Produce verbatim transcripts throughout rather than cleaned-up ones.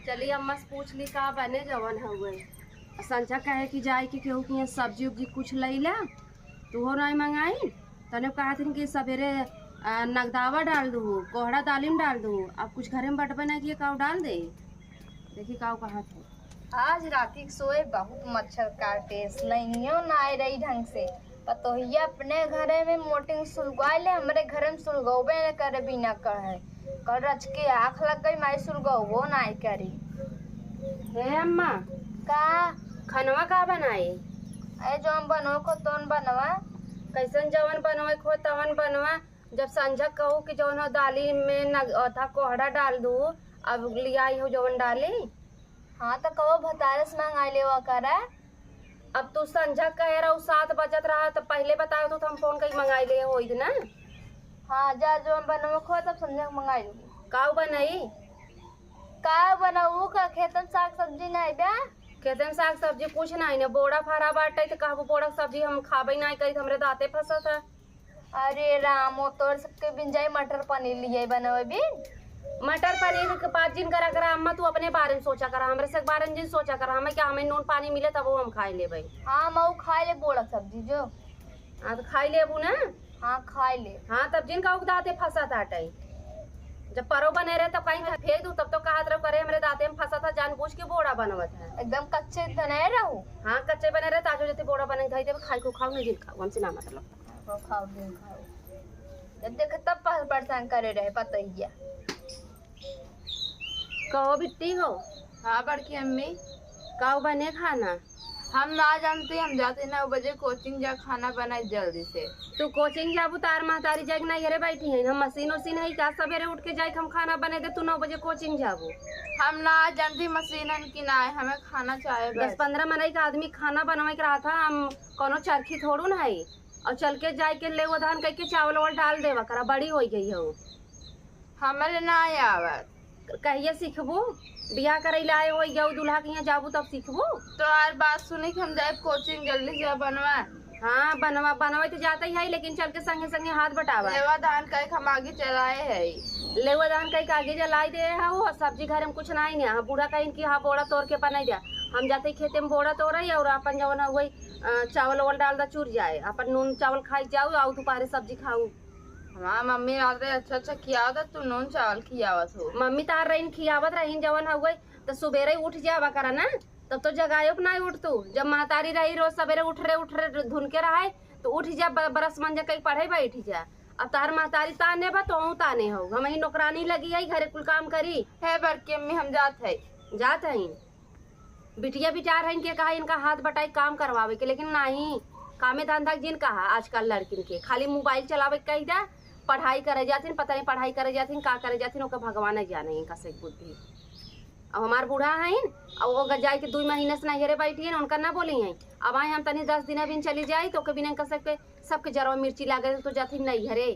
चली अम्मा से पूछ ली का बने जवन हउए। आ संझा कहे कि जाए कि केहू के यहाँ सब्जी उब्जी कुछ लइला, तू हो नाई मंगाई। तने कहत हन कि सबेरे, आ, नगदावा डाल दू, कोहड़ा दालिम डाल दू, अब कुछ घरे में बटबे ना किए, काऊ डाल दे। देखी काऊ कहत है। आज राती के सोए बहुत मच्छर काटे, नैनियो ना आए रही ढंग से। पतोहिया अपने घरे में मोटिंग सुलगाए ले, हमरे घरे में सुलगौबे न करे बिना कहे। कल रच के आँख लग गई, माई सुलगौबो नाई करी। हे अम्मा। का? खनवा का बनाई? अरे जौन बनवे को तौन बनवा। कैसन जवन बनवे को तवन बनवा। जब संझा कहू कि जौन हो दाली में न, अथा कोहड़ा डाल दू, अब लियाई हो जौन डाली। हाँ, तो कहो भतारे से मंगाई लेवा करे। अब तू संझा कहे रहू, सात बजत रहा, तो पहले बताओ तो हम फोन कई मंगाई ले होइत ना। हाँ, जा जो हम बनवे खो, तब संझा के मंगाई लेबू। काऊ बनई? का बनाऊ का? खेतन साग सब्जी नहीं बा? खेतन साग सब्जी कुछ नहीं ने, बोड़ा फरा बाटे, तो कहबो बोड़ा सब्जी हम खाबे नहीं करी, तो हमरे दांते फंसत है। अरे राम, वो तोर सबके बिन जाई मटर पनीर लिए बनावे बिन। मटर पनीर के बात जिन करा करा अम्मा, तू अपने बारे में सोचा करा, हमरे से बारे में जिन सोचा करा। हमें क्या, हमें नून पानी मिले तब वो हम खाए लेबे। हाँ, मऊ खाए ले बोड़ा सब्जी जो। हाँ, तो खाई लेबू ना। हाँ, खाए ले। हाँ, तब जिन का उगदाते फंसा ताटे। जब परो बने रहे तब कहीं फेंक दू, तब तो कहत रहो करे हमरे दांते में फंसा था, जानबूझ के बोड़ा बनवत है। एकदम कच्चे तो नहीं रहू। हाँ, कच्चे बने रहे, ताजो जते बोड़ा बने खाई देबे, खाई को खाऊ, नहीं जिन खाऊ, हमसे ना मतलब। खाओ, खाओ, दिन खाओ। जब देखे तब पर-, परेशान करे रहे पतोहिया। कहो बिट्टी हो। हाँ बड़की अम्मी। काऊ बने खाना? हम ना जानती, हम जाते नौ बजे कोचिंग जा, खाना बनाए जल्दी से। तू कोचिंग जाबू, तार महतारी जाए के नहीं घरे बैठी है, हम मशीन उशीन है क्या सबेरे उठ के जाए के हम खाना बने दे, तू नौ बजे कोचिंग जाबू? हम ना जानती मशीन है कि ना है, हमें खाना चाहे दस बस। पन्द्रह मनई का आदमी खाना बनवाए के रहा था, हम कौनो चरखी थोड़ू ना है। और चल के जाए के लेवा धान कह के चावल वावल डाल देवा करा, बड़ी होई गई हो। हमरे ना आवत। कहिया सीखबू? बियाह करैला आए होई गऊ, दूल्हा के यहाँ जाबू तब सीखबू। तो यार बात सुनी कि हम जाए कोचिंग, जल्दी जा बनवा। हाँ, बनवा, बनवा तो जाते ही है, लेकिन चल के संगे संगे हाथ बटावा। लेवा धान कह के हम आगे चलाए है। लेवा धान कह के आगे जलाई दे है, वो सब्जी घर में कुछ नहीं ने। हाँ, बूढ़ा कहिन कि हाँ, बोड़ा तोड़ के बनाई दिया। हम जाते ही खेते में बोड़ा तोड़े और अपन जवन है वही, अ, चावल वावल डाल दा चूर जाए, अपन नून चावल खाई जाऊ और दोपहरे सब्जी खाऊ। हमार मम्मी रात रे अच्छा अच्छा खियावत, तू नून चावल खियावत हो। मम्मी तार रहीन खियावत रहीन जवन हउए, त सुबेरे उठ जावा करा ना, तब तो जगायो के ना उठ तू। जब महतारी रही रोज सबेरे उठ रे, उठ रे धुन के रहे, तो उठ जा, ब-, ब्रश मंजा कई पढ़े बैठ जा। अब तार महतारी ताने बा, तोहू ताने हो। हम ही नौकरानी लगी है, घरे कुल काम करी। है बड़की अम्मी, हम जात है। जात है। बिटिया बिचार हइन के कहा इनका हाथ बटाई काम करवावे के, लेकिन नाही, कामे धंधा के जिन कहा आजकल लड़किन के, खाली मोबाइल चलावे के कही द्या, पढ़ाई करे जाथिन, पता नहीं पढ़ाई करे जाथिन, का करे जाथिन, ओकर भगवान जाने इनका से बुद्धि। अब हमार बूढ़ा हइन, अब वो अगर जाए के दुई महीने से नैहरे बैठी हैं, उनका ना बोली हैं। अब आए हम तनी दस दिन बिन चली जाई, तो ओके बिना इनका सबके, सबके जरवा मिर्ची लागे तो जाथिन नैहरे,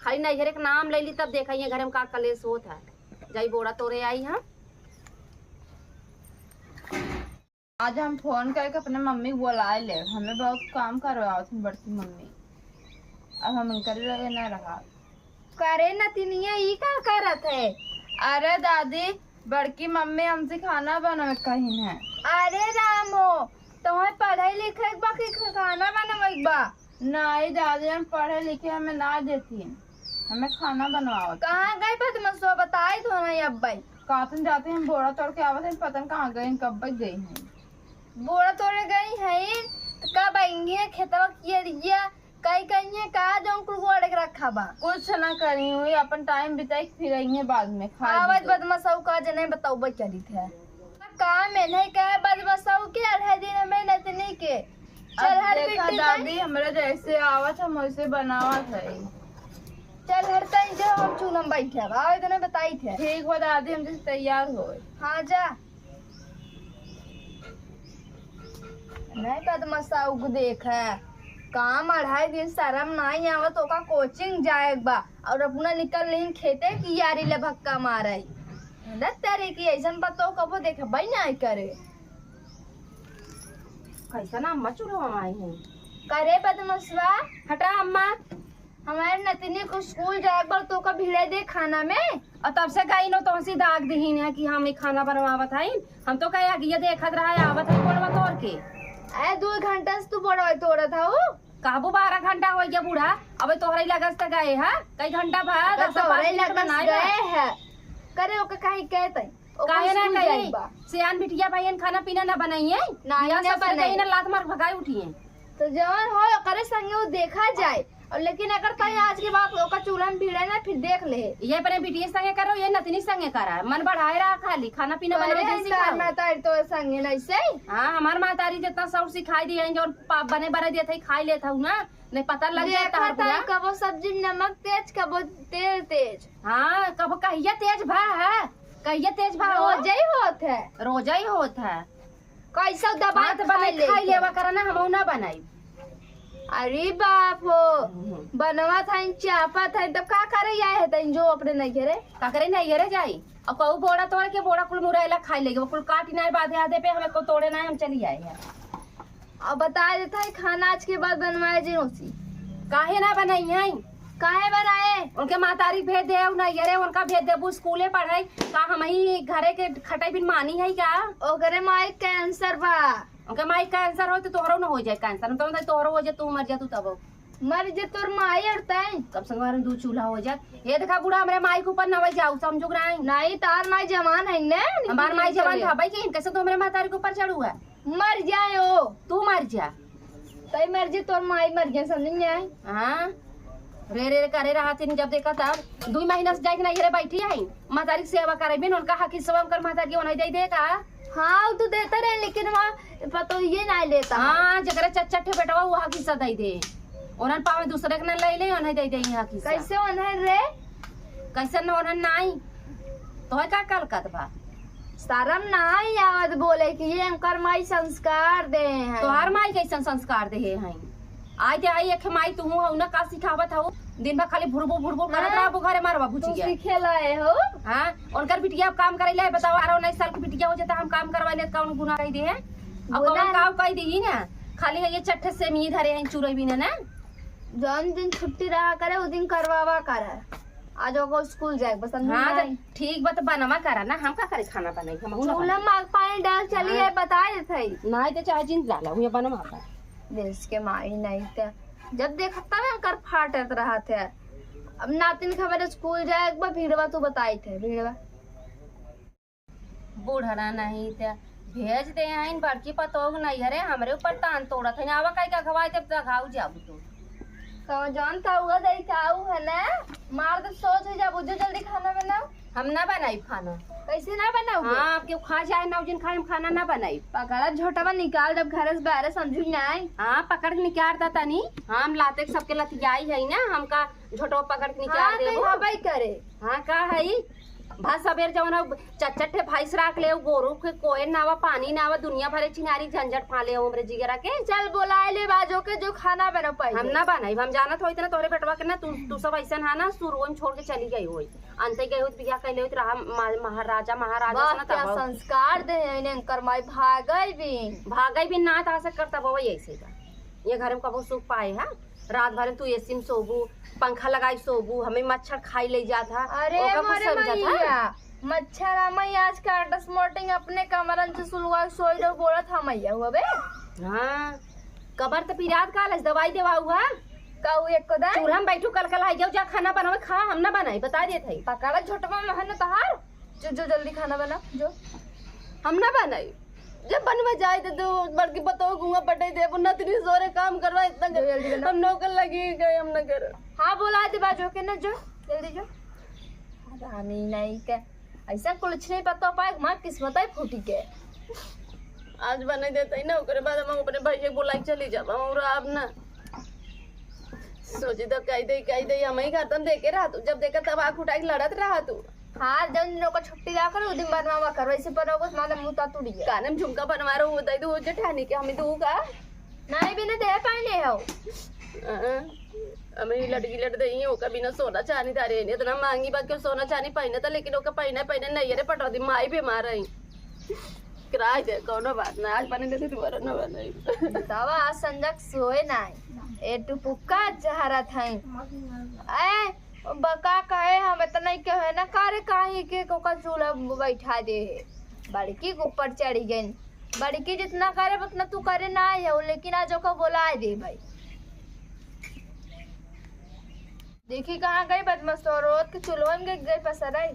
खाली नैहरे के नाम ले ली, तब देखा ये घर में का कलेश होत है। जाई बोड़ा तोड़े आई हम। आज हम फोन करके अपने मम्मी को बुलाए ले, हमें बहुत काम करवावत हैं बड़की मम्मी, अब हम इनकर लगे ना रहा। करे नतिनिया, ई का करत है? अरे दादी, बड़की मम्मी हमसे खाना बनावे कहिन है। अरे राम हो, तुम्हें पढ़े लिखे के बा कि खाना बनावे के बा? नहीं दादी, हम पढ़े लिखे हमें ना देती, हमें खाना बनवावत। कहाँ गई बदमाशवा, बताई तो नहीं अब भाई। कातन जाते हम बोड़ा तोड़ के आवत हैं, पता नहीं कहाँ गई, कब गई हैं। बोड़ा तोड़े गई हैं, तो कब आएंगे खेतवा किया रिया, कई कहिए का जौन कुल गोड़ के रखा बा। कुछ ना करी हुई, अपन टाइम बिताई, फिर आइए बाद में, खा आवत लीजिए। बदमाशवा का जने बताऊ बचली थे। काम में नहीं कहे बदमाशवा के, अढ़ाई दिन में नतनी के। चल अब हर देखा बेटी दादी, जाए। हमरे जैसे आवत हम वैसे बनावत है। चल हर तई जो हम चूल्हा में बैठे अब, आवे तो नहीं बताई थे। ठीक हो दादी, हम जैसे तैयार हो। हाँ जा। नहीं बदमाशा उग देख है, काम अढ़ाई दिन शर्म नहीं आवत, ओका कोचिंग जाए के बा और अपना निकल लेन खेते की यारी ले भक्का मारे। ना तेरे की ऐसन पतो कबो देखबे नहीं करे। कैसा ना अम्मा चूल्हा में आई हैं। करे बदमाशवा। हटा अम्मा। हमारे नतिनी को स्कूल जाए पर तो का भिड़े दे खाना में। और तब से गई नो तोहसी दाग दिहिन है कि हम ई खाना बनवावत हई। हम तो कहे कि ये देखत रहा है, आवत है कोड़वा तोड़ के। ए, दो घंटा से तू बोड़वा तोड़त हऊ। कहबू बारह घंटा हो गया बूढ़ा, अबे तोहरे लगस त गए है, कई घंटा भा, अबे दस तोहरे पाँच मिनट लगस बनाए गए बा। है। करे ओके काहे कहते? ओकर काहे ना स्कूल कही? जाइबा। सियान बिटिया भाईयन खाना पीना ना बनाइए। ना, बियाह ना ससुर बनाई। कहीं ना लात मार भगाई उठिए। तो जवन हो ओकरे संगे वो देखा जाए। और लेकिन अगर तय आज के बाद ओकर चूल्हा में भिड़े ना, फिर देख ले। ये अपने बिटिया संगे करो, ये नतनी संगे करा। मन बढ़ाए रहा खाली, खाना पीना बनावे अरे, देसी तार खाओ। महतारी तो संगे नहीं से। हाँ, हमार महतारी जितना सौर सिखाई दिए हैं, जो पा-, बने बने देते ही खाई लेत हूँ ना, नहीं पता लग जाए देखा तहर था, बुरा। कबो सब्जी में नमक तेज, कबो तेल तेज। हाँ, कबो कहिया तेज भा है, कहिया तेज भा हो। रोजे ही होत है। रोजे ही होत है। कैसे दबाई हाँ, तो खा बनाई ले खाई तो। लेवा करा ना, हमहू ना बनाई। अरे बाप हो, हम्म। बनवा था, चापा था, तब का करे आए है तैं जो अपने नहीं घरे? का करे नहीं घरे जाई? और कहू बोड़ा तोड़ के बोड़ा कुल मुरैला खाई लेगी, वो कुल काटी ना बाधे आधे पे हमें को तोड़े ना, हम चली आए हैं। अब बता देता है, खाना आज के बाद बनवाए जिनोसी। काहे ना बनाई है? काहे बनाए? उनके महतारी भेज दे, उ नैहरे उनका भेज देबू स्कूले पढ़ाई। का हम ही घरे के खटाई बिन मानी है का? ओकरे माई कैंसर बा। उनके माई कैंसर हो तो तोहरो न हो जाए कैंसर, तो तोहरो हो जाए, तू मर जा, तू तब। मर जे तोर माई और तैं। कम से कम दू चूल्हा हो जाए। ये देखा बूढ़ा, हमरे माई के ऊपर नवे जाऊ, समझू के नहीं? नहीं, तार माई जवान है ने। हमार माई जवान था भाई कि कैसे तू हमरे महतारी के ऊपर चढ़ू है? मर जाए ओ। तू मर जा। तई मर जे, तोर माई मर जाए, समझ में आए? हाँ, रे रे रे करे रहा थी, जब देखा तब। दुई महीना से जाए के नहीं रे बैठी है, महतारी के सेवा करे बिन, उनका हक हिस्सा उनकर महतारी के ओनही दे दे का? हाँ, उ तो देता रहे, लेकिन वहाँ पतो ये ना लेता। हाँ, जकरे चच्चर ठे बेटवा, वो हक हिस्सा दे दे। ओनन पावे दूसरे के ना ले ले, ओनही दे दे हक हिस्सा। कैसे ओनहन रे? कैसे न ओनहन नाई? तोहे का कलकत बा? शरम नाई आवत बोले कि ये एनकर माई संस्कार दे हैं। तोहार माई कैसन संस्कार दे हैं? आई ते आई एक माई तुहू हऊ ना, का सिखावत हऊ? दिन भर खाली भुरबुर भुरबुर करत हाँ। रहबू, घरे मारवा तू भुजिया। सीखे लाए हो? हाँ, उनकर बिटिया अब काम करे ले, बताओ, अठारह उन्नीस साल की बिटिया हो जाता, हम काम करवा ले, कौन गुनाह कह दे हैं? अब गुनाह कौन काम कह दी ना? खाली है ये चट्टे से मी धरे हैं, चुरई बिने ना। जौन दिन छुट्टी रहा करे, उ दिन करवावा करे। आज ओको स्कूल जाए, पसंद हाँ, नहीं। तो ठीक बा, तो बनवा करा ना, हम का करे खाना बनाई, हम हूँ ना चूल्हा बनाई। में आग पानी डाल चली हाँ। है, बता देत हई। नहीं तो चाहे जिन डाला, हुए बनवा कर। देश के माई नहीं ते, जब देखत तब एनकर फाटत रहत है। अब नातिन खबर स्कूल जाए, एक बार भीड़वा तू बताई थे, भीड़वा। बूढ़ड़ा नहीं ते भेज दे आइन, बड़की पतोह नहीं, अरे हमरे ऊपर तान तोड़त है, आवा कई का खवाए, जब तक खाऊ जाबू तू। कहो जौन था उहे दई के आऊ है ना, मार दे सोच हो जाबू, जो जल्दी खाना बनाओ। हम ना बनाई खाना। कैसे ना बनाओगे? हाँ, अब केहू खा जाए ना, जिन खाए हम खाना ना बनाई। पकड़ा झोटवा निकाल, जब घर से बाहर समझू ना आई। हाँ, पकड़ के निकाल दा तनी। हाँ, हम लाते के सबके लतियाई है ना, हमका झोटवा पकड़ के निकाल हाँ, देबो। तो हबई करे। हाँ, का है? भा सबेर जवन अब चच्चर ठे भैंस राख ले, गोरू के कोयर ना आवा, पानी ना आवा, दुनिया भरे चिंगारी झंझट फाले हो हमरे जिगरा के। चल बोलाए ले बाजो के जो खाना बना पाई। हम ना बनाई, हम जानत होइत ना तोहरे बेटवा के ना, तू, तू सब ऐसन हा ना, शुरुओ में छोड़ के चली गई होई। अंते गई होई, बियाह कैले होई, रहा मा-, महाराजा, महाराजा वाह, से ना क्या तब। संस्कार दे हैं इन्हें, कर माई भागई भी। भागई भी ना, तो ऐसे करता बाबा, यही से का। ये घर में कबो सुख पाए है? रात भर तू एसी में सोबू, पंखा लगाई सोबू, हमें मच्छर खाई ले जात है। अरे ओकर कुछ मोरे समझत है? मैया, मच्छर हमें आज काटस मोटिंग अपने कमरन से सुलवा के सोई रहो बोलत हम मैया हुआ बे। हाँ, कबर त पिरात कालस, दवाई देवाऊ है? का उ एको दाई? चूल्हा में बैठू कल कल आई जाओ, जा खाना बनावे, खा, हम ना बनाई, बता देत है। पकड़ा झोटवा में है ना तहार, जो, जो जल्दी खाना बना, जो। हम ना बनाई। जब बनवा जाए तो, तो बड़की पतोह गुआ पटाई देबो, नतनी सोरे काम करवा, इतना जो जल्दी बना। हम नौकर लगी गए, हम ना कर। हाँ, बोला दे बाजो के ना, जो, जल्दी जो। हरामी नहीं के, ऐसा कुछ नहीं पता पाए, माँ किस्मत है फूटी के। आज बने देते ही ना, ओकरे बाद हम अपने भैया के बुलाई चली जाब, हम रहब ना। सोची तो कह दे, कह दे, हम ही घर तन देखे रहा तू, जब देखा तब आँख उठा के लड़त रहा तू। हाँ, जौन दिन ओकर छुट्टी रहा कर, उ दिन बनवावा कर, वैसे पर ओकर माने मुँह ता टूट गया। काने में झुमका बनवा रहो, दे दू जेठानी के, हमें दू का? नहीं, बिना दे पाइने हो। हाँ, हमें लटकी लट दे ही, ओकर बिना सोना चांदी धारे, इतना महंगी बात के सोना चांदी पहने था, लेकिन ओकर पहने, पहने नहीं, अरे पटौदी माई बीमार है। किराए दे, कौनो बात ना, आज बने देते दोबारा ना बनाई। बतावा, आज संजक सोए ना है। ए टुपुक्का जहरत है। ए, बका कहे हम इतना ही कहे ना करे, काहे के ओकर चूल्हा बैठा दे है। बड़की के ऊपर चढ़ी गई। बड़की जितना करे उतना तू करे ना है, लेकिन आज ओकर बोला दे भाई। देखी कहाँ गई बदमाश, तो रोज के चूल्हा में गई पसरई।